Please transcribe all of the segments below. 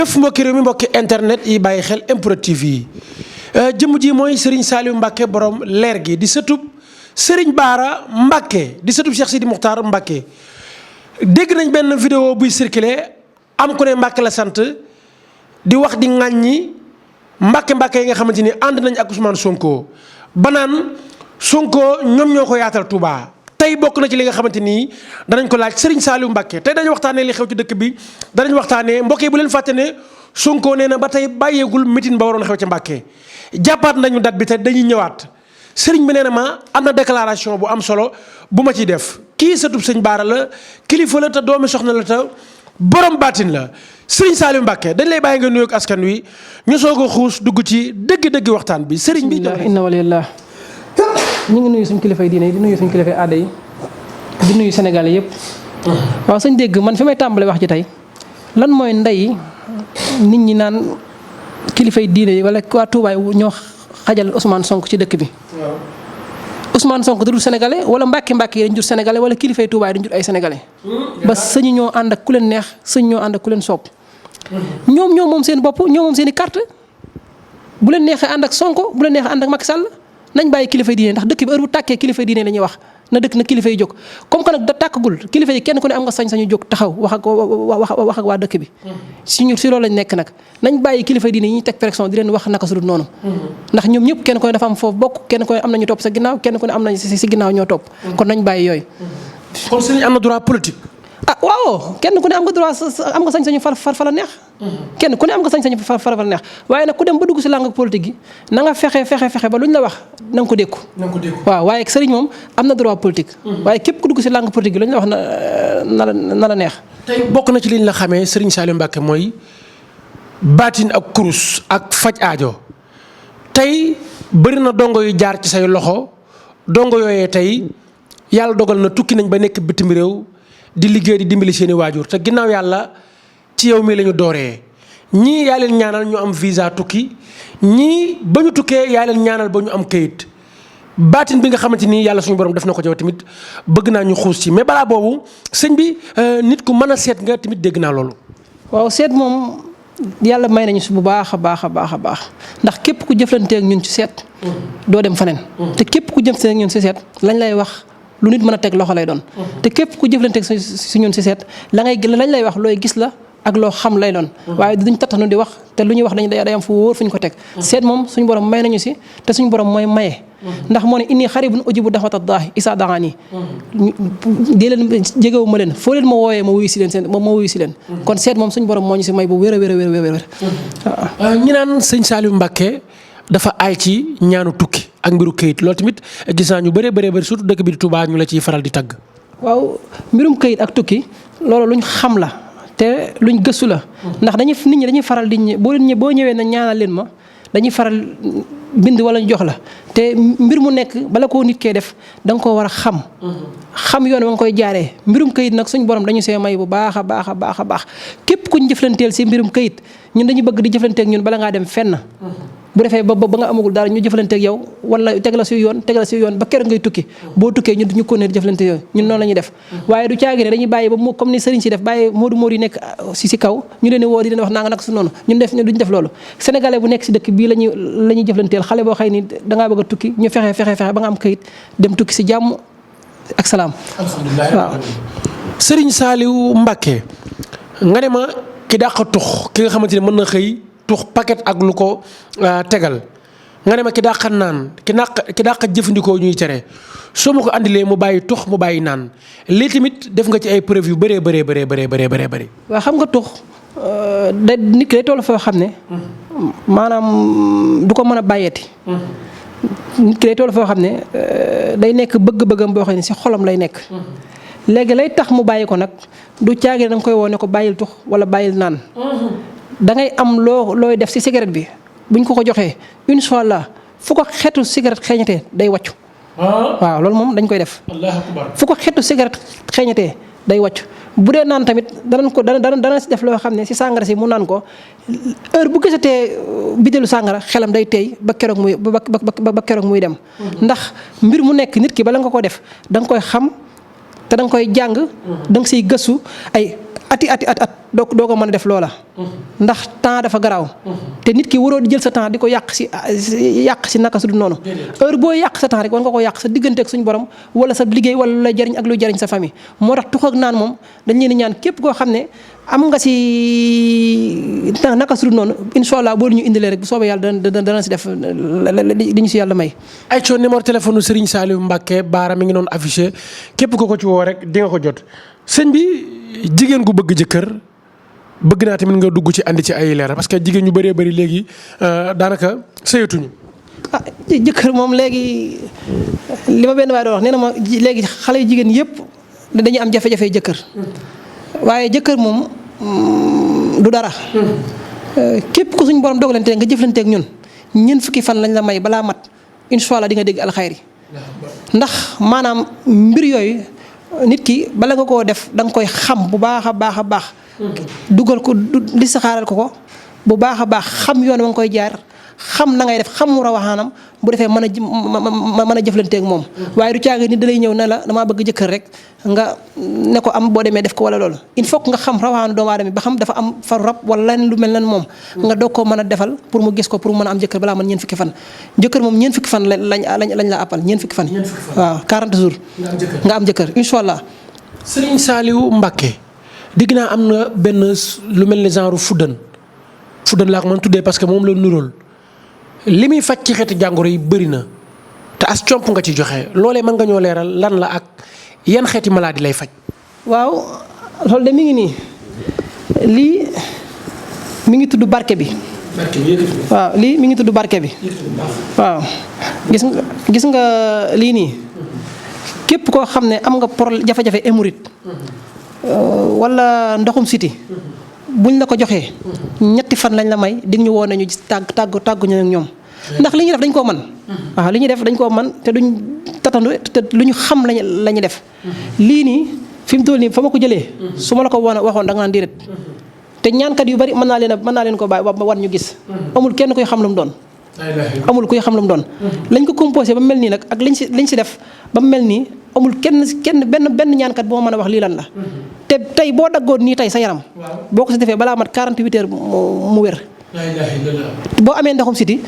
jëf mbokki réew mi mbokki internet yi bàyyi xel MPROD TV yi jëmm ji mooy Serigne Saliou Mbacké borom leer gi di sëtub Serigne Bara Mbacké di sëtub Cheikh Sidi Mokhtar Mbacké dégg nañ benn vidéo buy circulé am ku ne Mbacké la sant di wax di ŋàññi Mbacké yi nga xamante ni ànd nañ ak Ousmane Sonko ba naan Sonko ñoom ñoo ko yaatal Touba. tey bokk na ci li nga xamante ni danañ ko laaj Serigne Saliou Mbacké tey dañu waxtaanee li xew ci dëkk bi danañ waxtaanee mbokk yi bu leen fàtte ne Sonko nee na ba tey bàyyeegul meeting ba waroon xew ca Mbacké jàppaat nañu date bi te dañuy ñëwaat Serigne bi nee na ma am na déclaration bu am solo bu ma ciy def kii sëtub sëñ Bara la kilifa la te doomi soxna la te borom baatin la Serigne Saliou Mbacké dañ lay bàyyi nga nuyoog askan wi ñu soog a xuus dugg ci dëgg-dëgg waxtaan bi Serigne bi. inna walillah ñu ngi nuyu suñu kilifay diine yi di nuyu suñu kilifay aada yi di nuyu Sénégalais yëpp. waaw sëñ dégg man fi may tàmbale wax ci tey lan mooy ndey nit ñi naan kilifay diine yi wala waa Touba ñoo xajal Ousmane Sonko ci dëkk bi. Ousmane Sonko du Sénégalais wala Mbacké yi dañ jur Sénégalais wala kilifay Touba yi dañ jur ay Sénégalais. ba sëñu ñoo ànd ak ku leen neex sëñ ñoo ànd ak ku leen soob. ñoom moom seen bopp ñoom moom seen i carte bu leen neexee ànd ak Sonko bu leen neexee ànd ak Macky Sall nañ bàyyi kilifay diine ndax dëkk bi heure bu tàkkee kilifay diine la ñuy wax na dëkk na kilifa yi jóg comme que nag da tàkkagul kilifa yi kenn ku ne am nga sañ-sañu jóg taxaw wax ak waa dëkk bi. si loolu lañ nekk nag nañ bàyyi kilifa diine yi ñuy teg pression di leen wax naka su dul noonu. ndax ñoom ñëpp kenn ku ne dafa am foofu bokk kenn ku ne am nañu topp sa ginnaaw kenn ku ne am nañu si ginnaaw ñoo topp. kon nañ bàyyi yooyu. kon sëñ am na droit politique. ah waaw kenn ku ne am nga droit am nga sañ-sañu far la neex. kenn ku ne am nga sañ-sañu far la neex waaye nag ku dem ba dugg si langue politique gi na nga fexe ba lu ñu la wax na nga ko dékku. waaw waaye sëriñ moom am na droit politique. waaye képp ku dugg si langue politique gi lu ñu la wax na la neex. tey bokk na ci liñ la xamee Serigne Saliou Mbacké mooy baatin ak kurus ak faj aajo tey bëri na dongo yu jaar ci say loxo dongo yooyee tey yàlla dogal na tukki nañ ba nekk bitim réew. di liggéey di dimbali seeni waajur te ginnaaw yàlla ci yow mii la ñu dooree ñii yaa leen ñaanal ñu am visa tukki ñii ba ñu tukkee yaa leen ñaanal ba ñu am kayit baatin bi nga xamante ni yàlla suñu borom def na ko jaw tamit bëgg naa ñu xuus ci mais balaa boobu sëñ bi nit ku mën a seet nga tamit dégg naa loolu. waaw seet moom yàlla may nañu si bu baax a baax ndax képp ku jëflanteeg ñun ci seet. doo dem faneen. te képp ku jëflanteeg ñun ci seet lañ lay wax. lu nit mën a teg loxo lay doon. te képp ku jëflanteeg si ñun si seet lañ lay wax looy gis la ak loo xam lay doon. waaye duñ tattanu di wax te lu ñuy wax dañu day am fu wóor fu ñu ko teg. seet moom suñu borom may nañu si te suñu borom mooy maye. ndax moo ne inni xaribun ujibu da'wata daa'i izaa da'aani. dee leen jegewu ma leen foo leen ma wooyee ma wuyu si leen kon seet moom suñu borom moo ñu si may bu wér a wér. ñi naan sëñ Saliou Mbacké dafa aay ci ñaanu tukki ak mbiru këyit loolu tamit gis naa ñu bëree surtout dëkk bi di Touba ñu la ciy faral di tagg. waaw mbirum këyit ak tukki loolu luñ xam la te luñ gëstu la. ndax nit ñi dañuy faral di boo ñëwee na ñaanal leen ma dañuy faral bind wala ñu jox la te mbir mu nekk bala koo nit kee def da nga koo war a xam. xam yoon wa nga koy jaaree mbirum këyit nag suñ borom dañu see may bu baax a baax képp ku ñu jëflanteel si mbirum këyit ñun dañu bëgg di jëflanteeg ñun bala ngaa dem fenn. bu defee ba nga amagul dara ñu jëflanteeg yow wala teg la si yoon ba keroog ngay tukki boo tukkee ñun ñu ko ne jëflante yooyu ñun noonu la ñuy def. waaye du caagi ne dañuy bàyyi ba mu comme ni sëriñ si def bàyyi moodu yi nekk si kaw ñu leen woo di leen wax naa nga nag su noonu ñun duñ def loolu. sénégalais bu nekk si dëkk bii la ñuy jëflanteel xale boo xëy ni dangaa bëgg a tukki ñu fexe ba nga am kayit dem tukki si jàmm ak salaam. alhamdulilah waaw. Serigne Saliou Mbacké nga ne ma ki dàq tux ki nga xamante ne mën na xëy tux paquet ak lu ko tegal nga ne ma ki dàq naan ki dàq jëfandikoo ñuy tere soo ma ko andilee mu bàyyi tux mu bàyyi naan lii tamit def nga ci ay preuve yu bëree. waaw xam nga tux nit ki day toll foo xam ne. maanaam du ko mën a bàyyeeti. nit ki day toll foo xam ne day nekk bëgg-bëggam boo xam ne si xolam lay nekk. léegi lay tax mu bàyyi ko nag du caagin da nga koy woo ne ko bàyyil tux wala bàyyil naan. da ngay am looy def ci cigarette bi buñ ko joxee incha allah fu ko xeetu cigarette xeeñatee day wàccu. waaw loolu moom dañ koy def. fu ko xeetu cigarette xeeñatee day wàccu bu dee naan tamit dana si def loo xam ne si sàngara si mu naan ko heure bu gisatee bidelu sàngara xelam day teey ba keroog muy dem. ndax mbir mu nekk nit ki bala nga ko def da nga koy xam te da nga koy jàng. da nga siy gëstu at doo ko mën a def loola. ndax temps dafa garaaw. te nit ki waroo di jël sa temps di ko yàq si naka su dul noonu. heure boo yàq sa temps rek war nga ko yàq sa digganteeg suñu borom wala sa liggéey wala lu lay jariñ ak luy jariñ sa famille. moo tax tux ak naan moom dañ leen di ñaan képp koo xam ne am nga si naka su dul noonu incha allah boo ñu indilee rek bu soobee yàlla dana si def li ñu si yàlla may. ay coono numéro téléphone Serigne Saliou Mbacké Bara mi ngi noonu affiché képp ko ci woo rek di nga ko jot sëñ bi jigéen gu bëgg jëkkër bëgg naa tamit nga dugg ci andi ci ay leeral parce que jigéen ñu bëree bëri léegi daanaka sëyatuñu. jëkkër moom léegi li ma benn waaye doon wax nee na ma léegi xale yu jigéen yëpp dañuy am jafe-jafe jëkkër waaye jëkkër moom du dara. képp ku suñu borom dogalante nga jëflanteeg ñun fukki fan lañ la may balaa mat incha allah di nga dégg alxayri ndax maanaam mbir yooyu nit ki bala nga koo def da nga koy xam bu baax a baax. dugal ko li saxaaral ko bu baax a baax xam yoon wa nga koy jaar xam na ngay def xam mu rawaxaanam bu defee mën a jëflanteeg moom. waaye du caaga nit da lay ñëw ne la damaa bëgg jëkkër rek nga ne ko am boo demee def ko wala loolu il faut que nga xam rawaxaanu doomu aadama ba xam dafa am faru rab wala leneen lu mel nan moom. nga doog koo mën a defal pour mu gis ko pour mu mën a am jëkkër balaa man ñeent fukki fan. jëkkër moom ñeent fukki fan lañ la appal ñeent fukki fan. waaw 40 jours. nga am jëkkër incha allah. Serigne Saliou Mbacké digg naa am na benn lu mel ni genre fuddan laa ko mën tuddee parce que moom la nuróol li muy faj ci xeeti jàngoro yi bëri na te as comp nga ci joxe loolee mën nga ñoo leeral lan la ak yan xeeti maladie lay faj. waaw loolu de mi ngi nii lii mi ngi tudd barke bi. waaw lii mi ngi tudd barke bi. waaw gis nga lii nii képp koo xam ne am nga problème jafe-jafe hémorroïde wala ndoxum siti buñ la ko joxee ñetti fan lañ la may dig ñu woo nañu gis tàggu ñu ak ñoom ndax li ñuy def dañ koo mën. waaw li ñuy def dañ koo mën te duñ tatandu te lu ñu xam la ñuy def. lii nii fi mu toll nii fa ma ko jëlee. su ma la ko waxoon da nga naan déedéet te ñaankat yu bari mën naa leen ko bàyyi ba war ñu gis. amul kenn kuy xam lu mu doon. amul kuy xam lu mu doon. lañ ko composé ba mel nii nag ak liñ si def ba mel nii amul kenn benn ñaankat boo mën a wax lii lan la. te tey boo daggoon nii tey sa yaram. boo ko si defee balaa mat 48 heures mu wér. boo amee ndoxum siti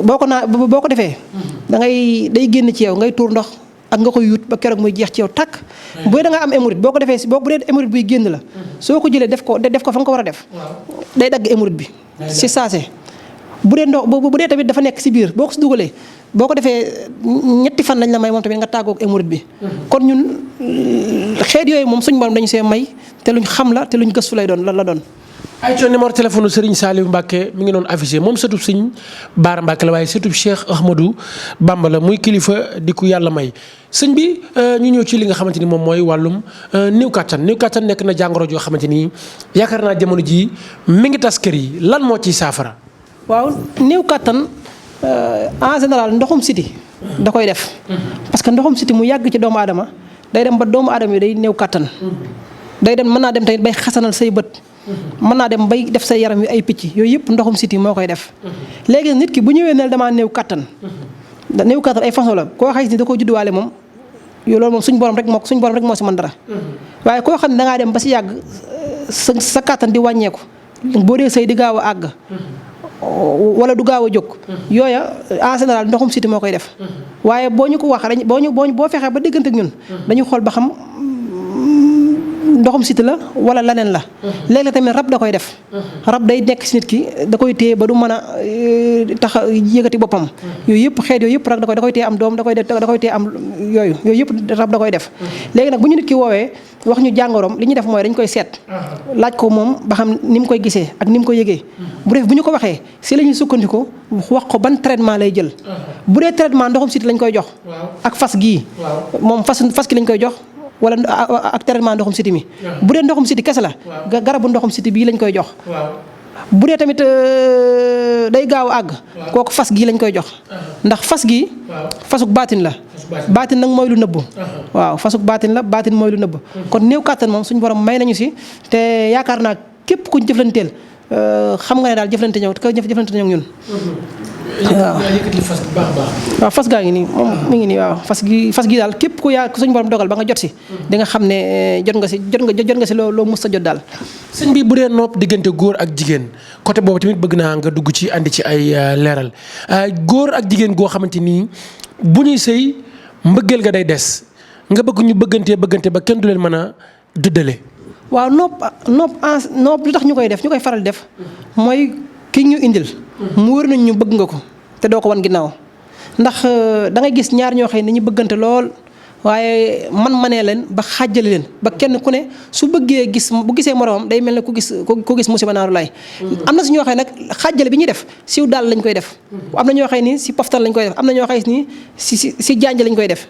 boo ko defee. day génn ci yow ngay tuur ndox ak nga koy yut ba keroog muy jeex ci yow tàkk. bu dee da nga am hémorroïde boo ko defee bu dee hémorroïde buy génn la. soo ko jëlee def ko fa nga ko war a def. day dagg hémorroïde bi. si saase. bu dee tamit dafa nekk si biir boo ko si dugalee boo ko defee ñetti fan lañ la may moom tamit nga tàggoog hémorroïde bi. kon ñun xeet yooyu moom suñu borom dañu see may te luñ xam la te luñ gëstu lay doon la doon. ay coono numéro téléphone Serigne Saliou Mbacké mi ngi doon affiché moom sëtub Serigne Bara Mbacké la waaye sëtub Cheikh Ahmadou Bamba la muy kilifa di ku yàlla may. sëñ bi ñu ñëw ci li nga xamante ni moom mooy wàllum néew kattan nekk na jàngoro joo xamante ni yaakaar naa jamono jii mi ngi tas kër yi lan moo ciy saafara. waaw néew kattan en général ndoxum siti da koy def. parce que ndoxum siti mu yàgg ci doomu aadama day dem ba doomu aadama yi day néew kattan. day dem mën naa dem tamit bay xasanal say bët. mën naa dem bay def say yaram wi ay picc yooyu yëpp ndoxum siti moo koy def. léegi nit ki bu ñëwee ne damaa néew kattan. néew kattan ay façon la koo xay ni da koo judduwaale moom yow loolu moom suñ borom rek moo si mën dara. waaye koo xam ne da ngaa dem ba si yàgg sa kattan di wàññeeku boo dee sëy di gaaw a àgg. wala du gaaw a jóg. yooya en général ndoxum siti moo koy def. waaye boo ñu ko wax boo fexee ba déggante ak ñun. dañu xool ba xam ndoxum siti la wala leneen la. léeg-léeg tamit rab da koy def. rab day nekk si nit ki da koy téye ba du mën a tax yëkkati boppam. yooyu yëpp xeet yooyu yëpp rab da koy téye am doom da koy téye am yooyu yëpp rab da koy def. léegi nag bu ñu nit ki woowee wax ñu jàngoroom li ñuy def mooy dañ koy seet. laaj ko moom ba xam ni mu koy gisee ak ni mu koy yëgee. bu ñu ko waxee si la ñuy sukkandiku wax ko ban traitement lay jël. bu dee traitement ndoxum siti lañ koy jox. ak fas gii. moom fas ki lañ koy jox. wala ak traitement ndoxum siti mi. bu dee ndoxum siti kese la. garabu ndoxum siti bii lañ koy jox. bu dee tamit day gaaw a àgg. kooku fas gii lañ koy jox. ndax fas gii. fasuk baatin la. baatin nag mooy lu nëbbu. waaw fasuk baatin la baatin mooy lu nëbbu. kon néew kàttan moom suñu borom may nañu si te yaakaar naa képp kuñ jëflanteel xam nga ne daal jëflante ñëw ñun. waaw yëkkati fas bu baax a baax. waaw fas gaa ngi nii moom mi ngi nii waaw fas gi daal képp ku suñu borom dogal ba nga jot si. di nga xam ne jot nga si loo mus a jot daal. sëñ bi bu dee nopp diggante góor ak jigéen côté boobu tamit bëgg naa nga dugg ci andi ci ay leeral góor ak jigéen goo xamante ni bu ñuy sëy mbëggeel nga day des nga bëgg ñu bëggante ba kenn du leen mën a dëddale. waaw nopp lu tax ñu koy faral def mooy ki ñu indil. mu wër nañ ñu bëgg nga ko te doo ko wan ginnaaw ndax da ngay gis ñaar ñoo xam ne ñu bëggante lool waaye manee leen ba xàjjale leen ba kenn ku ne su bëggee bu gisee moromam day mel ne ku gis musiba naaru laay. am na si ñoo xam ne nag xàjjale bi ñuy def siw daal lañ koy def. am na ñoo xam ni si poftal lañ koy def am na ñoo xam ni si janj lañ koy def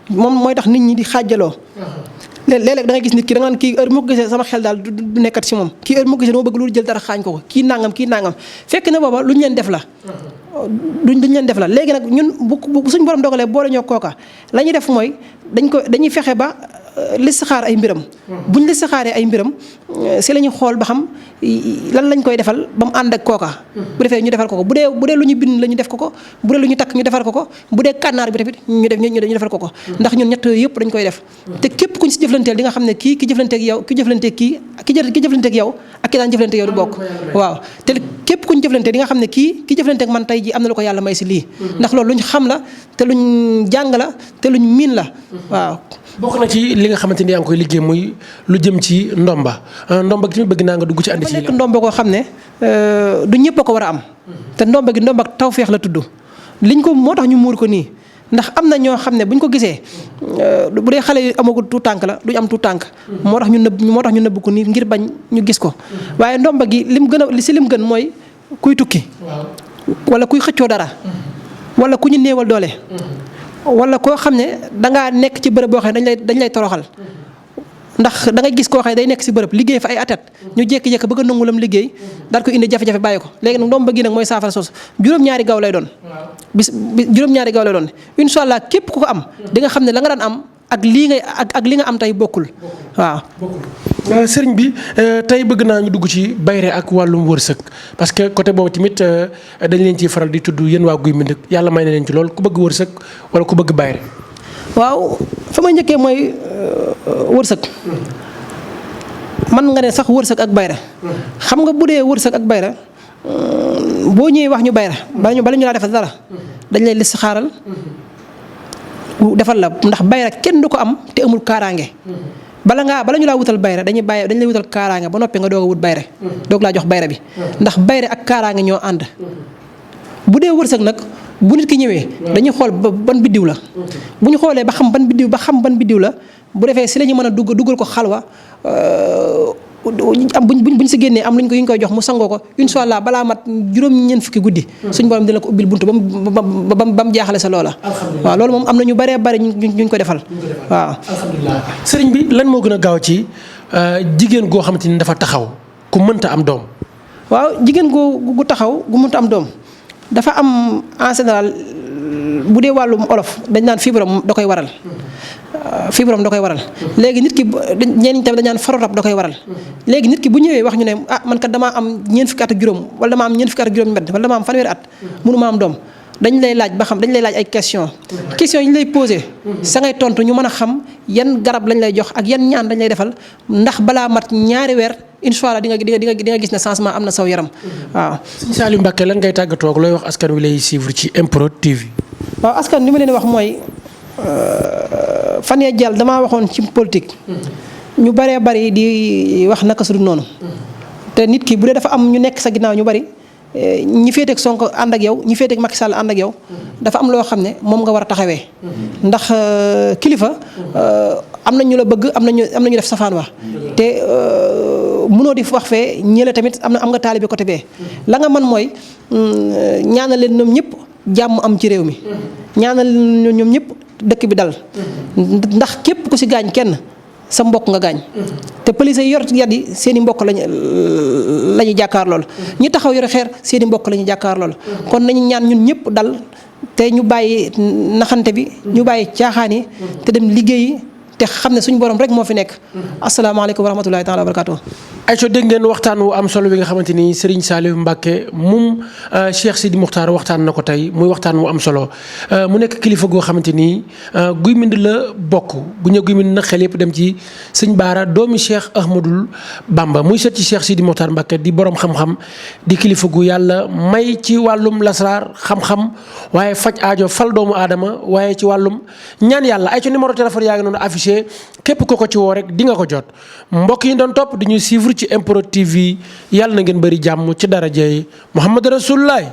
moom mooy tax nit ñi di xàjjaloo. léeg-léeg da ngay gis nit ki da nga naan kii heure moo ko gisee sama xel daal du nekkat si moom kii heure moo ko gisee dama bëgg lu jël dara xaañ ko kii nangam fekk na booba lu ñu leen def la. duñ leen def la léegi nag ñun bu suñ borom dogalee boole ñoo kooka la ñuy def mooy dañuy fexe ba listixaar ay mbiram. buñ listixaaree ay mbiram si la ñuy xool ba xam lan lañ koy defal ba mu ànd ak kooka. bu defee ñu defal ko bu dee lu ñu bind la ñu def ko bu dee lu ñu takk ñu defal ko bu dee kànnaar bi tamit ñu defal ko ndax ñun ñett yëpp dañ koy def te képp kuñ si jëflanteel di nga xam ne kii ki jëflanteeg yow ki jëflanteeg yow ak ki daan jëflanteeg yow du bokk. waaw te képp kuñ jëflanteel di nga xam ne ki jëflanteeg man tey ji am na lu ko yàlla may si lii ndax loolu luñ xam la te luñ jàng la te luñ miin la waaw. bokk na ci li nga xamante ni yaa ngi koy liggéey muy lu jëm ci ndomba gi tamit bëgg naa nga dugg ci andi ci nekk ndomba koo xam ne du ñëpp a ko war a am te ndomba gi ndomba tawfeex la tudd liñ ko moo tax ñu muur ko nii ndax am na ñoo xam ne buñ ko gisee bu dee xale yi amagul tuut tànk la duñ am tuut tànk moo tax ñu nëbb ko nii ngir bañ ñu gis ko waaye ndomba gi lim gën mooy kuy tukki wala kuy xëccoo dara wala ku ñu néewal doole wala koo xam ne dangaa nekk ci bërëb boo xam ne dañ lay toroxal ndax da ngay gis koo xam ne day nekk si bërëb liggéey fa ay atat ñu jékki-jékki bëgg a nangu lam liggéey daal ko indi jafe-jafe bàyyi ko léegi nag ndoom bëgg nag mooy saafara sos juróom-ñaari gaw lay doon juróom-ñaari gaw lay doon incha allah képp ku ko am di nga xam ne la nga daan am ak li nga am tey bokkul waaw. sëriñ bi tey bëgg naa ñu dugg ci bayre ak wàllum wërsëg parce que côté boobu tamit dañ leen ciy faral di tudd yéen waa Guy Mbind yàlla may na leen ci lool ku bëgg wërsëg wala ku bëgg bayre. waaw fa may njëkkee mooy wërsëg man nga ne sax wërsëg ak bayre xam nga bu dee wërsëg ak bayre boo ñëwee wax ñu bayre bala ñu laa defal dara dañ lay listixaaral defal la ndax bayra kenn du ko am te amul kaaraange bala ñu laa wutal bayra dañ lay wutal kaaraange ba noppi nga doog a wut bayre doog laa jox bayra bi ndax bayre ak kaaraange ñoo ànd bu dee wërsëg nag bu nit ki ñëwee dañuy xool ban biddiw la bu ñu xoolee ba xam ban biddiw la bu defee si la ñu mën a dugal ko xalwa buñ si génnee am luñ ko koy jox mu sangoo ko incha allah balaa mat juróom-ñeent fukki guddi suñ borom dina ko ubbil buntu ba mu jaaxale sa loola. waaw loolu moom am na ñu bëree bëri ñu ko defal. waaw alhamdulilah sëriñ bi lan moo gën a gaaw ci jigéen goo xamante ni dafa taxaw ku mënta am doom. waaw jigéen gu taxaw gu mënta am doom dafa am en général bu dee wàllum olof dañ naan fibrome da koy waral. léegi nit ki ñenn ñi tamit dañ naan farotab da koy waral léegi nit ki bu ñëwee wax ñu ne man kat damaa am ñeent fukki at ak juróom wala damaa am ñeent fukki at ak juróom benn wala damaa am fanweeri at mënuma am doom dañ lay laaj ay question yi ñu lay posé sa ngay tontu ñu mën a xam yan garab lañ lay jox ak yan ñaan lañ lay defal ndax balaa mat ñaari weer incha allah di nga gis ne changement am na saw yaram waaw. Sëñ Saliou Mbacké lan ngay tàggatoo ak looy wax askan wi lay suivre ci MPROD TV. waaw askan li ma leen wax mooy fan yee jàll damaa waxoon ci politique ñu bëree bëri di wax naka su dul noonu te nit ki bu dee dafa am ñu nekk sa ginnaaw ñu bëri ñi féeteeg Sonko ànd ak yow ñi féeteeg Macky Sall ànd ak yow dafa am loo xam ne moom nga war a taxawee ndax kilifa am na ñu la bëgg am na ñu def safaan wax te mënoo di wax fee ñële tamit am nga taalibe côté bee la nga mën mooy ñaanal leen ñoom ñëpp jàmm am ci réew mi ñaanal ñoom ñëpp dëkk bi dal ndax képp ku ci gaañ kenn sa mbokk nga gaañ te police yi yor yat yi seen i mbokk lañuy jàkkaar lool ñi taxaw yor xeer seen i mbokk lañuy jàkkaar lool kon nañu ñaan ñun ñëpp dal te ñu bàyyi naxante bi ñu bàyyi caaxaan yi te dem liggéeyi te xam ne suñu borom rek moo fi nekk asalaamaaleykum wa rahmatulahi taala wa barakatuh ayco dégg ngeen waxtaan wu am solo bi nga xamante ni Serigne Saliou Mbacké moom Cheikh Sidi Mokhtar waxtaan na ko tey muy waxtaan wu am solo mu nekk kilifa goo xamante ni Guy Mbind la bokk bu ñu Guy Mbind nag xel yëpp dem ci sëñ Baara doomi Cheikh Ahmadul Bamba muy sët ci Cheikh Sidi Mokhtar Mbacké di borom xam-xam di kilifa gu yàlla may ci wàllum lasraar xam-xam waaye faj aajo fal doomu aadama waaye ci wàllum ñaan yàlla ayco numéro téléphone yaa ngi noonu affiché képp ko ci woo rek di nga ko jot mbokk yi doon topp di ñu suivre ci MPROD TV yàlla na ngeen bëri jàmm ci darajay Muhammad Rasulullah